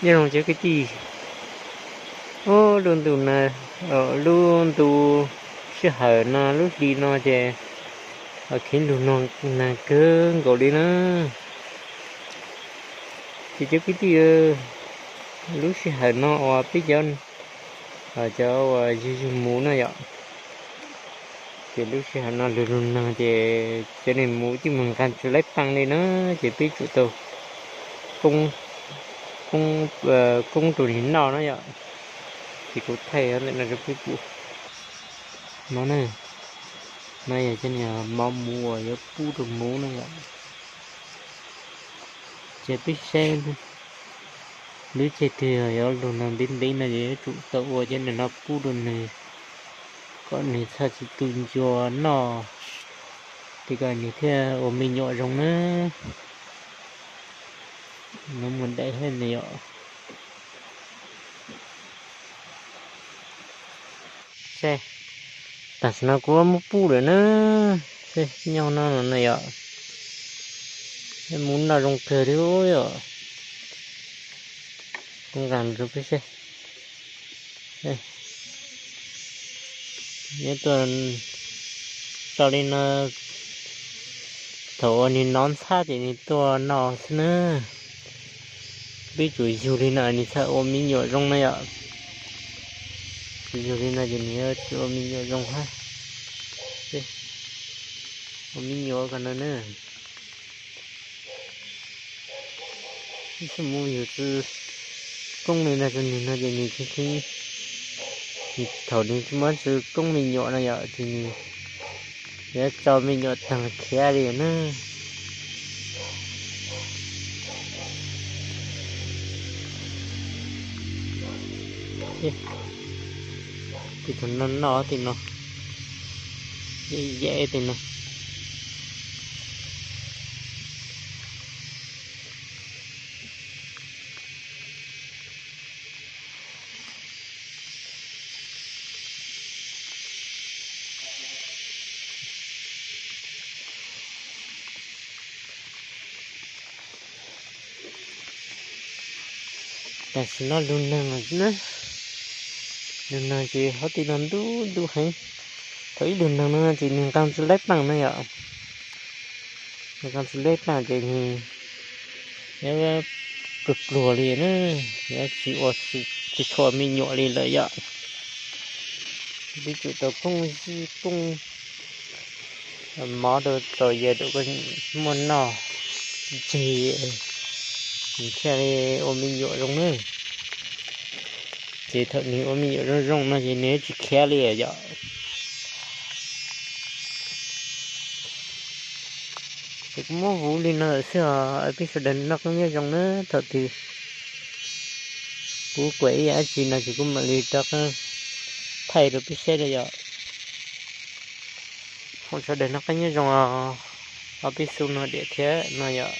Nyob zoo cov kwv tij, lub ntu, lub ntu sij hawm no lub hli no ces kheev lug nag kawg nkaus li na. Ces cov kwv tij, lub sij hawm no uas peb cov, cov uas yug yug muv na yom, ces lub sij hawm no lug lug nag ces cov niag muv twb mus nqa tsis laib paaj li na, ces peb tsum tau koob rau nws noj na yom. Ces kuv thaij ntawm no rau peb pum no na. No yog cov niag mov muv uas yuav pub rau muv na yom. Ces peb saib lub caij twg yuav lug nag ntev ntev no ces yuav tsum tau ua cov niag no pub rau nws, kom nws txhaj tsis tu ncua noj, ces kom nws thiaj ua me nyuam zoo na. No mus daim thiab no yom. Tam sim no kuv muab pub lawm na, nyob no no yom, muv noj zoo kawg li yom. Kuv nqa rau peb saib. Nyob tuaj tso li no, thaum uas nws nov ntxhab ces nws tuaj noj xwb na. Peb tsum yug li no nws txhaj ua me nyuam zoo na yom. Tsis yug li no ces nws yuav tsis ua me nyuam zoo hab. Ua me nyuam ko no na. Ib txhia mus yug tsi koob li no rau nws no ces nws, thaum nws tsis muab tsi koob me nyuam no yom, ces nws yuav tso me nyuam taag khiav li na. Tej tug no noj tej no, yaim tej no. Tam sim no lug nag na, lug nag ces hov tej no ntub ntub heev. Thaum ib lug nag no ces nws nqa tsi laib paaj na yom. Nws nqa tsi laib paaj ces nws yuav pluag pluag li na, yuav tsis ua, tsis tshua me nyuam li lawm yom. Peb tsum tau koob zib koob mov rau txaus yam rau koj muaj noj tseg, nws thiaj li ua me nyuam zoo na. Ces thaum nws ua me nyuam zoo zoo no ces nws tsis khiav li yom. Ces kuv muab vuv li no lawm xwb os, peb sawv daws noj qab nyob zoo na. Thaum twg kuv kuam ib yam dab tsi no ces kuv mam li rov qab thaij rau peb saib na yom. Foom sawv daws noj qab nyob zoo os, ob peb xub no diam thiab no yom.